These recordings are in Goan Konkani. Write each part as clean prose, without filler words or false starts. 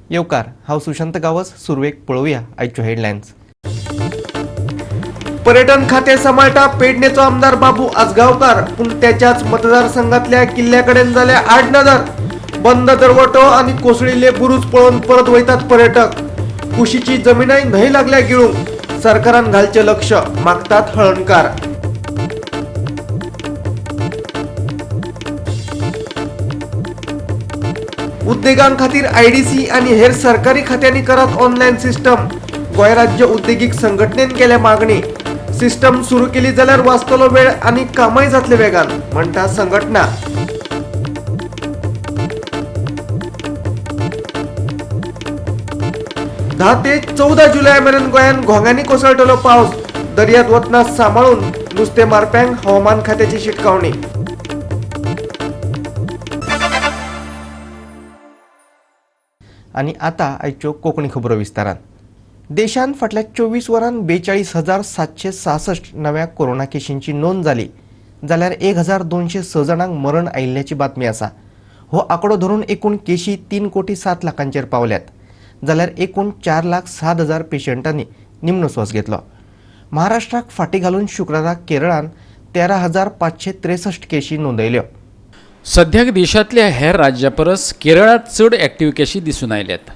येवकार, हांव सुशांत गांवस. सुरवेक पळोवया आयच्यो हेडलायन्स. पर्यटन खाते सांबाळटा पेडणेचो आमदार बाबू आजगांवकार, पूण त्याच्याच मतदारसंघातल्या किल्ल्याकडेन जाल्या आडनदर. बंद दरवटो आनी कोसळिल्ले बुरुज पळोवन परत वयतात पर्यटक. कुशीची जमिनय न्हंय लागल्या गिळूंक. सरकारान घालचें लक्ष, मागतात हळणकार. उद्देगां खातीर आयडीसी आनी हेर सरकारी खात्यांनी करात ऑनलायन सिस्टम. गोंय राज्य उद्देगीक संघटनेन केल्या मागणी. सिस्टम सुरू केली जाल्यार वाचतलो वेळ आनी कामय जातले वेगान, म्हणटा संघटना. 10 ते 14 जुलय मेरेन गोंयांत घोंग्यांनी कोसळटलो पावस. दर्यांत वतना सांबाळून, नुस्तें मारप्यांक हवामान खात्याची शिटकावणी. आनी आतां आयच्यो कोंकणी खबरो विस्तारान. देशांत फाटल्या 24 वरांत 42,766 नव्या कोरोना केशींची नोंद जाली, जाल्यार 1206 जाणांक मरण आयिल्ल्याची बातमी आसा. हो आंकडो धरून एकूण केशी 3 कोटी 7 लाखांचेर पावल्यात, जाल्यार एकूण 4,07,000 पेशंटांनी निमणो स्वास घेतलो. महाराष्ट्राक फाटीं घालून शुक्राराक केरळान 13,563 केशी नोंदयल्यो. सध्याक देशांतल्या हेर राज्यां परस केरळांत चड एक्टिव्ह केशी दिसून आयल्यात.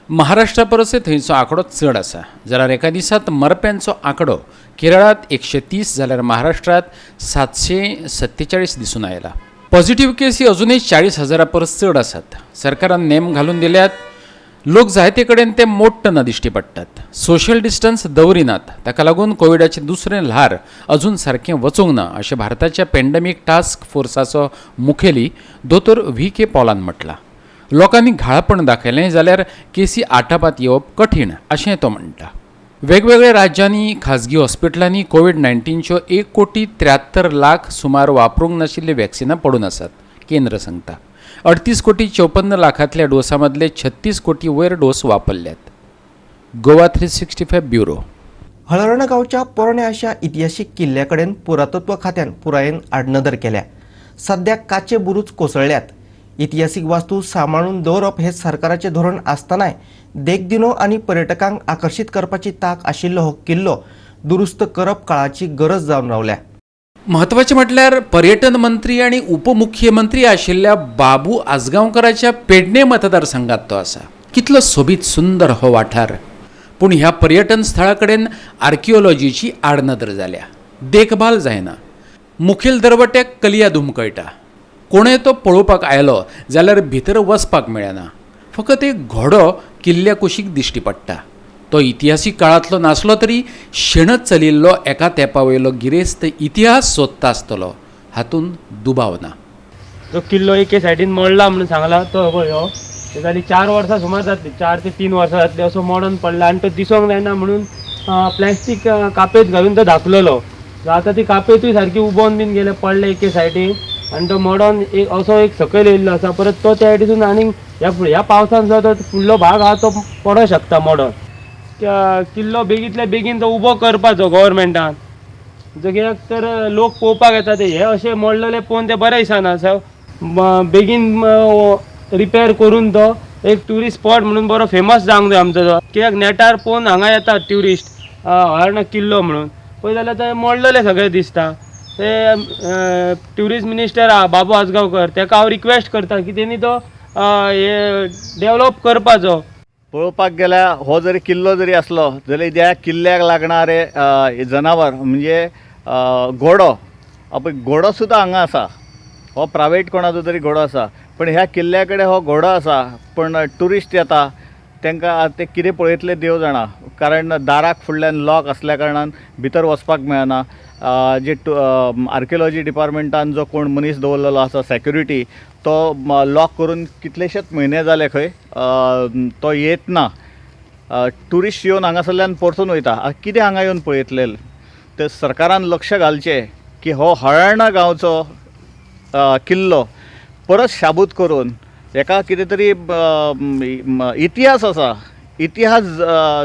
महाराष्ट्रा परसय थंयचो आंकडो चड आसा. जाल्यार एका दिसांत मरप्यांचो आंकडो केरळांत 130 जाल्यार महाराष्ट्रांत 747 दिसून आयला. पॉझिटिव्ह केसी अजुनय 40 हजारा परस चड आसात. सरकारान नेम घालून दिल्यात. लोक जायते कडेन ते मोडटना दिश्टी पडटात. सोशल डिस्टन्स दवरिनात. ताका लागून कोविडाचें दुसरें ल्हार अजून सारकें वचूंक ना, अशें भारताच्या पेंडमीक टास्क फोर्साचो मुखेली दोतोर व्ही के पॉलान म्हटलां. लोकांनी घाळपण दाखयलें जाल्यार केसी आटापात येवप कठीण, अशें तो म्हणटा. वेगवेगळ्या राज्यांनी खाजगी हॉस्पिटलांनी कोवीड 19च्यो 1 कोटी 73 लाख सुमार वापरूंक नाशिल्लीं वॅक्सिनां पडून आसात. केंद्र सांगता, 38 कोटी 54 लाखांतल्या डोसा मदले 36 कोटी वयर डोस वापरल्यात. गोवा 365 ब्युरो. हळर्ण गांवच्या पोरण्या अशा इतिहासीक किल्ल्या कडेन पुरातत्व खात्यान पुरायेन आडनदर केल्या. सद्याक काचे बुरूज कोसळ्ळ्यात. इतिहासीक वास्तू सांबाळून दवरप हें सरकाराचें धोरण आसतनाय देखदिणो आनी पर्यटकांक आकर्शीत करपाची तांक आशिल्लो हो किल्लो दुरुस्त करप काळाची गरज जावन रावल्या. म्हत्वाचें म्हटल्यार पर्यटन मंत्री आनी उपमुख्यमंत्री आशिल्ल्या बाबू आजगांवकराच्या पेडणे मतदारसंघात तो आसा. कितलो सोबीत सुंदर हो वाठार, पूण ह्या पर्यटन स्थळा कडेन आर्किओलॉजीची आडनदर जाल्या. देखभाल जायना. मुखेल दरवट्याक कलिया धुमकळटा. कोणय तो पळोवपाक आयलो जाल्यार भितर वचपाक मेळना. फकत एक घोडो किल्ल्या कुशीक दिश्टी पडटा. तो इतिहासीक काळांतलो नासलो तरी शेणत चलिल्लो एका तेंपा वयलो गिरेस्त इतिहास सोदता आसतलो, हातूंत दुबाव ना. जो किल्लो एके सायडीन मोडला म्हणून सांगला, तो पळय हो. ते जाली 4 वर्सां सुमार जातली, 4 ते 3 वर्सां जातली असो मोडोन पडला आनी तो दिसोंक जायना म्हणून प्लॅस्टीक कापेत घालून तो धाकलेलो. आतां ती कापेतूय सारकी उबोन बीन गेले, पडले एके सायडीन आनी तो मोडोन एक असो एक सकयल येयल्लो आसा. परत तो त्या सायडीसून आनीक ह्या पावसान सुद्दां तो फुडलो भाग आहा तो पडोंक शकता मोडोन. किल्लो बेगींतल्या बेगीन तो उबो करपाचो गव्हर्मेंटान, जो कित्याक तर लोक पळोवपाक येता. ते हे अशे मोडलेले पळोवन ते बरें दिसना. सो बेगीन रिपेर करून तो एक ट्युरिस्ट स्पॉट म्हणून बरो फेमस जावंक जाय आमचो तो. कित्याक नेटार पळोवन हांगा येतात ट्युरिस्ट, हळर्ण किल्लो म्हणून पळय जाल्यार ते मोडलेले सगळे दिसता. ते ट्युरिस्ट मिनिस्टर आहा बाबू आजगांवकर, तेका हांव रिक्वेस्ट करता की तेणी तो हे डेवलप करपाचो. पळोवपाक गेल्यार हो जरी किल्लो जरी आसलो जाल्यार त्या किल्ल्याक लागणारे जनावर म्हणजे घोडो, पळय घोडो सुद्दां हांगा आसा. हो प्रायवेट कोणाचो तरी घोडो आसा, पण ह्या किल्ल्या कडेन हो घोडो आसा, पण ट्युरिस्ट येता तांकां ते कितें पळयतले देव जाणा, कारण दाराक फुडल्यान लॉक आसल्या कारणान भितर वचपाक मेळना. जे आर्किओलॉजी डिपार्टमेंटान जो कोण मनीस दवरलेलो आसा सेक्युरिटी, तो लॉक करून कितलेशेच म्हयने जाले खंय, तो येत ना. ट्युरिस्ट येवन हांगासरल्यान परतून वयता. कितें हांगा येवन पळयतले? तर सरकारान लक्ष घालचें की हो हळर्ण गांवचो किल्लो परत शाबूत करून हेका कितें तरी इतिहास आसा. इतिहास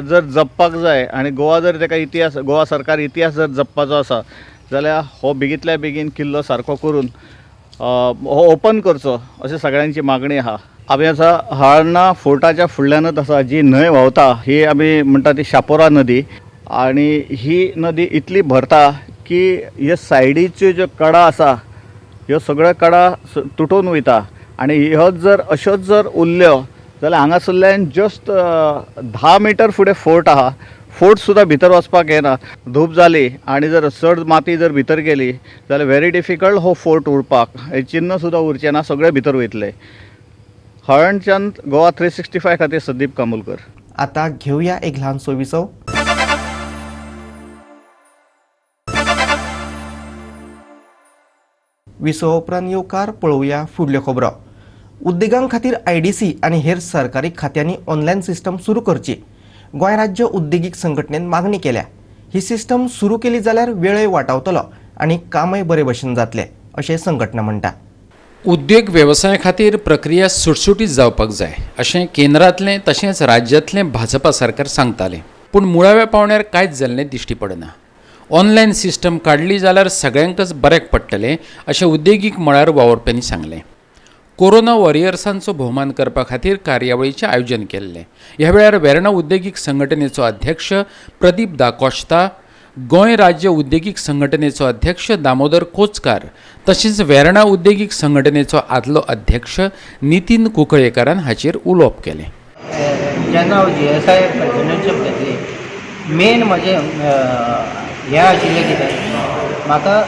जर जपपाक जाय आनी गोवा जर तेका इतिहास, गोवा सरकार इतिहास जर जपपाचो आसा जाल्यार हो बेगींतल्या बेगीन किल्लो सारको करून हो ओपन करचो, अशें सगळ्यांची मागणी आहा. आमी आसा हळर्णा फोर्टाच्या फुडल्यानच आसा. जी न्हंय व्हांवता ही आमी म्हणटा ती शापोरा नदी, आनी ही नदी इतली भरता की हे सायडीच्यो ज्यो कडा आसा ह्यो सगळ्यो कडा तुटून वयता. आनी ह्यो जर अश्योच जर उरल्यो जाल्यार हांगासरल्यान जस्ट 10 मिटर फुडें फोर्ट आहा. फोर्ट सुद्दां भितर वचपाक येना. धूप जाली आनी जर चड माती जर भितर गेली जाल्यार व्हेरी डिफिकल्ट हो फोर्ट उरपाक. हे चिन्न सुद्दां उरचें ना, सगळें भितर वयतलें. हळर्णच्यान गोवा 365 खातीर संदीप कामुलकर. आता घेवया एक ल्हानसो विसव. विसवा उपरांत येवकार पळोवया फुडल्यो खबरो. उद्देगां खातीर IDC आनी हेर सरकारी खात्यांनी ऑनलायन सिस्टम सुरू करची, गोंय राज्य उद्देगीक संघटनेन मागणी केल्या. ही सिस्टम सुरू केली जाल्यार वेळय वाटावतलो आनी कामय बरे भशेन जातलें अशें संघटना म्हणटा. उद्देग वेवसाया खातीर प्रक्रिया सुटसुटीत जावपाक जाय अशें केंद्रांतलें तशेंच राज्यांतलें भाजपा सरकार सांगतालें, पूण मुळाव्या पावंड्यार कांयच जाल्लें दिश्टी पडना. ऑनलायन सिस्टम काडली जाल्यार सगळ्यांकच बऱ्याक पडटलें अशें उद्देगीक मळार वावुरप्यांनी सांगलें. कोरोना वॉरियर्सांचो भोवमान करपा खातीर कार्यावळीचें आयोजन केल्लें. ह्या वेळार वेर्णा उद्देगीक संघटनेचो अध्यक्ष प्रदीप दाकोश्ता, गोंय राज्य उद्देगीक संघटनेचो अध्यक्ष दामोदर कोचकार, तशेंच वेर्णा उद्देगीक संघटनेचो आदलो अध्यक्ष नितीन कुंकळयेकारान हाचेर उलोवप केलें. जेन्ना हांव GSI प्रेसिडेंटशीप घेतली, मेन म्हजें हें आशिल्लें कितें, म्हाका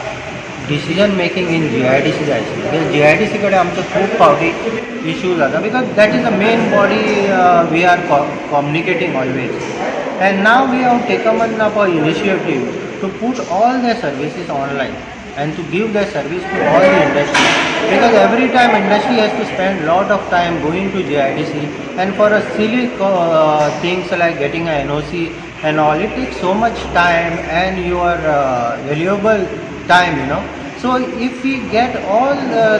डिसिजन मेकींग इन GIDC जाय आशिल्लें. कित्याक GIDC कडेन आमचो खूब फावटी इशू जाता, because that is the main body we are communicating always. And now we have taken up a initiative to put all the services online and to give the service to all the industry, because every time industry has to spend lot of time going to GIDC, and for a silly things like getting a NOC and all, it takes so much time and your valuable time, you know. So if we get all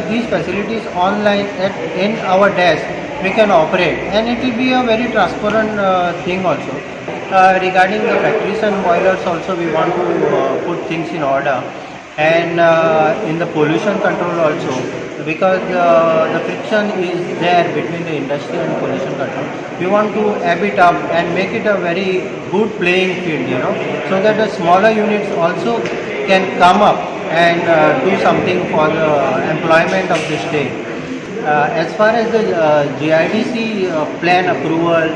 these facilities online in our desk, we can operate, and it will be a very transparent thing also. Regarding the factories and boilers also, we want to put things in order, and in the pollution control also, because the friction is there between the industry and pollution control. We want to ab it up and make it a very good playing field, you know, so that the smaller units also can come up and do something for the employment of the state. As far as the GIDC plan approval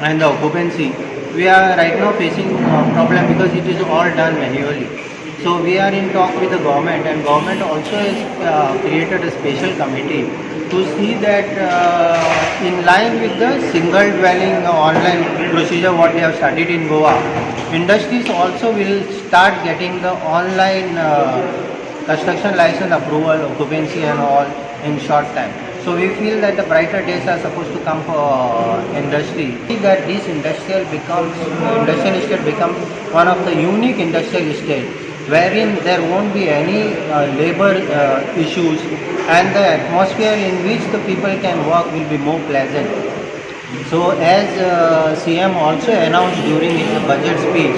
and the occupancy, we are right now facing a problem because it is all done manually. So we are in talk with the government, and government also has created a special committee to see that in line with the single dwelling online procedure what we have started in Goa, industries also will start getting the online construction license approval, occupancy and all in short time. So we feel that the brighter days are supposed to come for industry. That this industrial estate becomes one of the unique industrial estate, wherein there won't be any labor issues, and the atmosphere in which the people can work will be more pleasant. So as CM also announced during his budget speech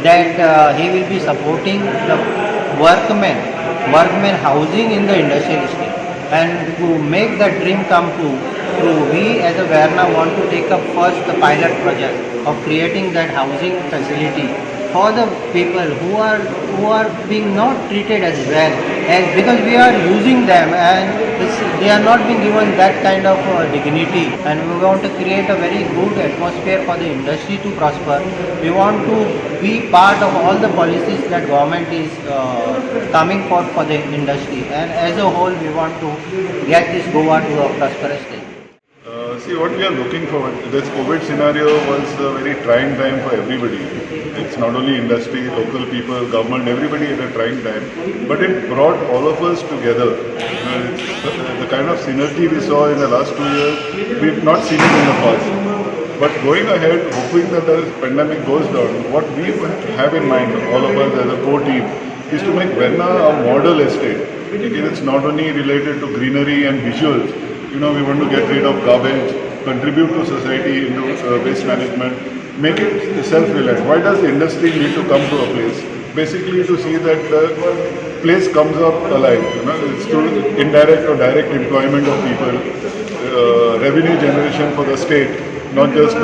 that he will be supporting the workmen housing in the industrial estate, and to make that dream come true, we as a Verna want to take up first the pilot project of creating that housing facility for the people who are being not treated as well, and because we are using them and they are not being given that kind of dignity, and we want to create a very good atmosphere for the industry to prosper. We want to be part of all the policies that government is coming for the industry, and as a whole we want to get this Goa to a prosperous state. See, what we are looking for, this COVID scenario was a very trying time for everybody. It's not only industry, local people, government, everybody had a trying time. But it brought all of us together. The kind of synergy we saw in the last 2 years, we've not seen it in the past. But going ahead, hoping that the pandemic goes down, what we have in mind, all of us as a core team, is to make Verna a model estate. Again, it's not only related to greenery and visuals. You know, we want to get rid of garbage, contribute to society into waste management, make it self-reliant. Why does the industry need to come to a place? Basically to see that the place comes up alive. You know, it's through indirect or direct employment of people. revenue generation for the state, not just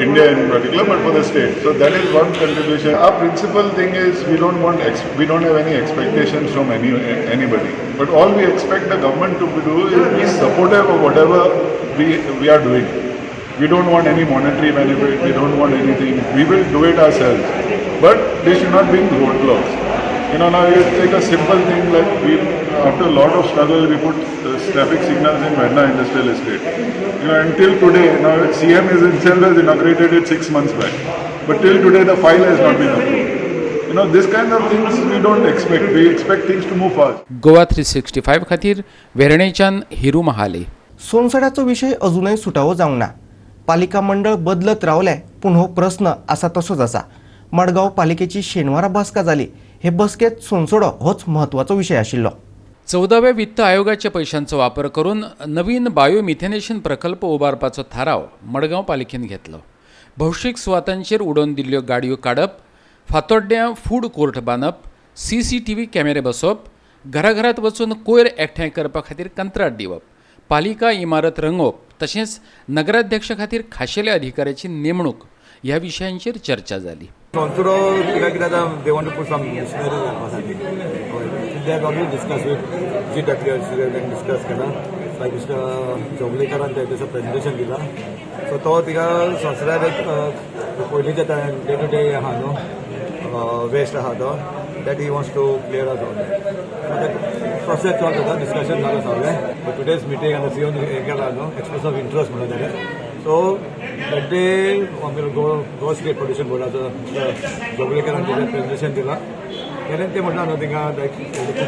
India in particular, but for the state. So that is one contribution. Our principal thing is we don't have any expectations from anybody. But all we expect the government to do is be supportive of whatever we are doing. We don't want any monetary benefit, we don't want anything. We will do it ourselves. But they should not bring roadblocks. Now you take a simple thing like we, after a lot of struggle, we put traffic signals in Verna Industrial Estate. Until today, now CM is himself has inaugurated it 6 months back. But till today, the file has not been approved. This kind of things we don't expect. We expect things to move fast. Goa 365 खातीर वेर्णेच्यान हिरू महाले. सोनसड्याचो विशय अजूनय सुटावो जावंक ना. पालिका मंडळ बदलत रावले पूण हो प्रस्न आसा तसोच आसा. मडगांव पालिकेची शेनवारा बसका जाली. हे बसकेत सोनसडो होच म्हत्वाचो विशय आशिल्लो. 14व्या वित्त आयोगाच्या पैशांचो वापर करून नवीन बायोमिथेनेशन प्रकल्प उबारपाचो थाराव मडगांव पालिकेन घेतलो. भौशीक सुवातांचेर उडोवन दिल्ल्यो गाडयो काडप, फातोड्ड्यां फूड कोर्ट बांदप, CCTV कॅमेरे बसोवप, घराघरात वचून कोयर एकठांय करपा खातीर कंत्राट दिवप, पालिका इमारत रंगोवप तशेंच नगराध्यक्षा खातीर खाशेल्या अधिकाऱ्याची नेमणूक ह्या विशयांचेर चर्चा जाली. सोनसडो कित्याक कितें आतां they want to put some machinery घालपा साठी they have already discuss with GWRC discuss केला. लायक मिस्टर जोगलेकरान ते तसो प्रेजेंटेशन दिला. सो तो तिका सोनसड्यार एक पयलींचे डे टू डे आहा न्हू वेस्ट आहा तो that he wants to clear us all that. Process चलता आतां, डिस्कशन जालां सगळें. बट टुडेज मिटींग आनी सीओन हें केलां न्हू एक्सप्रेस ऑफ इंट्रस्ट म्हणून ताणें. सो that day आमगे गोवा स्टेट पोल्युशन बोर्डाचो जोगलेकरान तेजें प्रेजेंटेशन दिलां. तेणें तें म्हटलां न्हू थिंगा लायक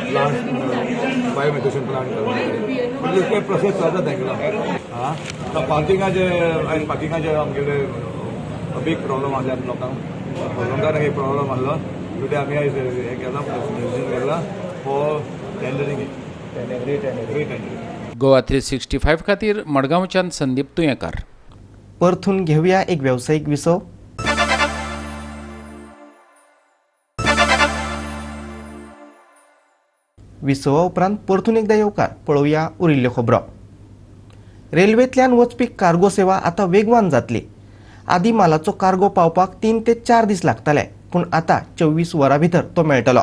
प्लांट बायोमिथेनेशन प्लांट म्हणजे ते प्रोसेस चलता तेंगलो. आं पार्किंगाचे आयज पार्किंगाचे आमगेले बीग प्रॉब्लम आसले लोकांक लोकांक एक प्रॉब्लम आसलो. टुडे आमी आयज हें केलां प्रेजेंटेशन केलां फॉर टेंडरींग रिटेंडरींग. गोवा 365 खातीर मडगांवच्यान संदीप तुयेंकार. परतून घेवया एक वेवसायीक विसव. विसवा उपरांत परतून एकदा येवकार. पळोवया उरिल्ल्यो खबरो. रेल्वेंतल्यान वचपी कार्गो सेवा आतां वेगवान जातली. आदी मालाचो कार्गो पावपाक 3 ते 4 दीस लागताले पूण आतां 24 वरां भितर तो मेळटलो.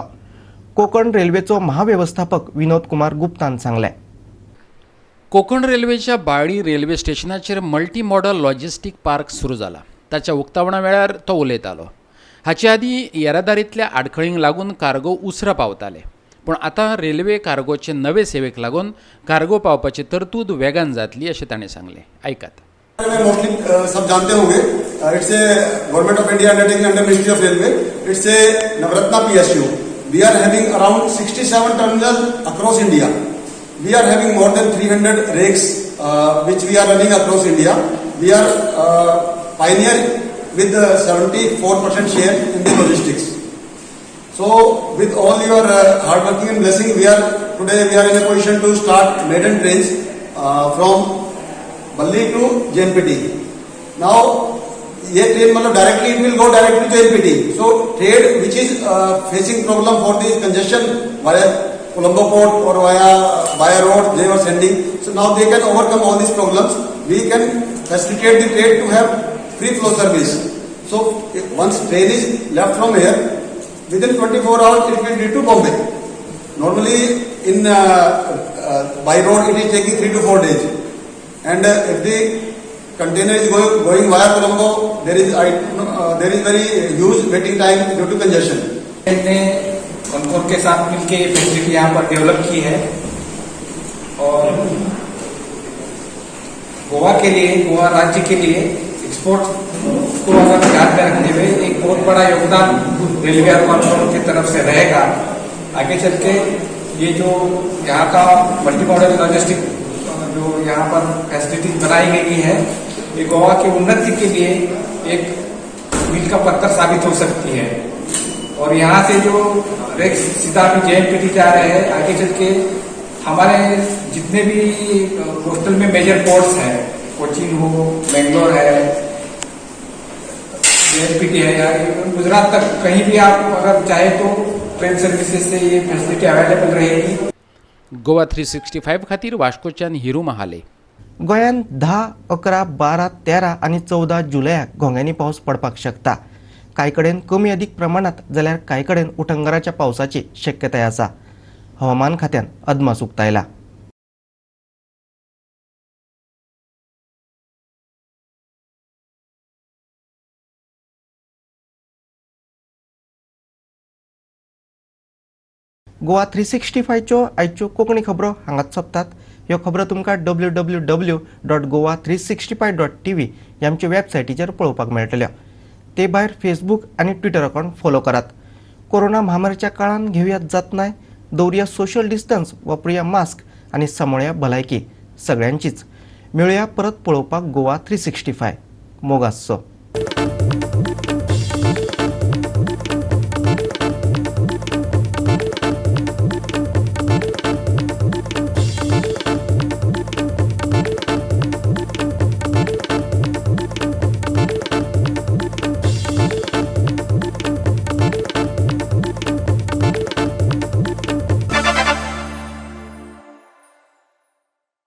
कोकण रेल्वेचो महावेवस्थापक विनोद कुमार गुप्तान सांगलें. कोकण रेल्वेच्या बाळी रेल्वे स्टेशनाचेर मल्टी मॉडल लॉजिस्टीक पार्क सुरू जाला. ताच्या उक्तावणा वेळार तो उलयतालो. हाचे आदीं येरादारींतल्या आडखळींक लागून कार्गो उसरां पावताले पूण आतां रेल्वे कार्गोचे नवे सेवेक लागून कार्गो पावपाची तरतूद वेगान जातली अशें ताणें सांगलें. आयकात. मोस्टली सब जानते होंगे. It's a government of India undertaking under ministry of railway. It's a Navratna PSU. We are having around 67 terminal across India. We are having more than 300 rakes which we are running across India. We are pioneer with 74% share in the logistics. So with all your hard working and blessing, we are today we are in a position to start maiden trains from Balli to JNPT. Now ये train मतलब directly it will go directly to JNPT. So trade which is facing problem for this congestion via Colombo port or via road they were sending. So now they can overcome all these problems. We can facilitate the trade to have free flow service. So once train is left from here, within 24 hours it will reach to Bombay. Normally in by road it is taking 3 to 4 days. And if the container is going via Colombo, there is very huge waiting time due to congestion. ने कॉनकॉर के साथ मिलके ये फैसिलिटी यहाँ पर डेवलप की है और गोवा के लिए, गोवा राज्य के लिए एक्सपोर्ट को अगर ध्यान में रखते हुए एक बहुत बड़ा योगदान रेलवे और कॉनकॉर की तरफ से रहेगा। आगे चल के ये जो यहाँ का मल्टी मॉडल लॉजिस्टिक जो यहाँ पर फैसिलिटीज बनाई गई है, ये गोवा की उन्नति के लिए एक मील का पत्थर साबित हो सकती है। और यहाँ से जो रेक्स सीधा अभी JNPT जा रहे हैं, आगे चल के हमारे जितने भी कोस्टल में मेजर पोर्ट्स हैं, कोचीन हो, बेंगलोर है, JNPT है, या गुजरात तक कहीं भी आप अगर चाहे तो ट्रेन सर्विसेज से ये फैसिलिटी अवेलेबल रहेगी। गोवा 365 खातीर वास्कोच्यान हिरू महाले. गोंयांत 10, 11, 12, 13 आनी 14 जुलयाक घोंग्यांनी पावस पडपाक शकता. कांय कडेन कमी अदीक प्रमाणांत जाल्यार कांय कडेन उटंगराच्या पावसाची शक्यताय आसा. हवामान खात्यान अदमास उक्तायला. गोवा 365च्यो आयच्यो कोंकणी खबरो हांगाच सोंपतात. ह्यो खबरो तुमकां www.goa365.tv ह्या आमच्या वेबसायटीचेर पळोवपाक मेळटल्यो. ते भायर फेसबूक आनी ट्विटर अकावंट फॉलो करात. कोरोना महामारीच्या काळान घेवयात जातनाय, दवरुया सोशल डिस्टन्स, वापरुया मास्क आनी सांबाळया भलायकी सगळ्यांचीच. मेळुया परत पळोवपाक गोवा 365. मोग आसचो.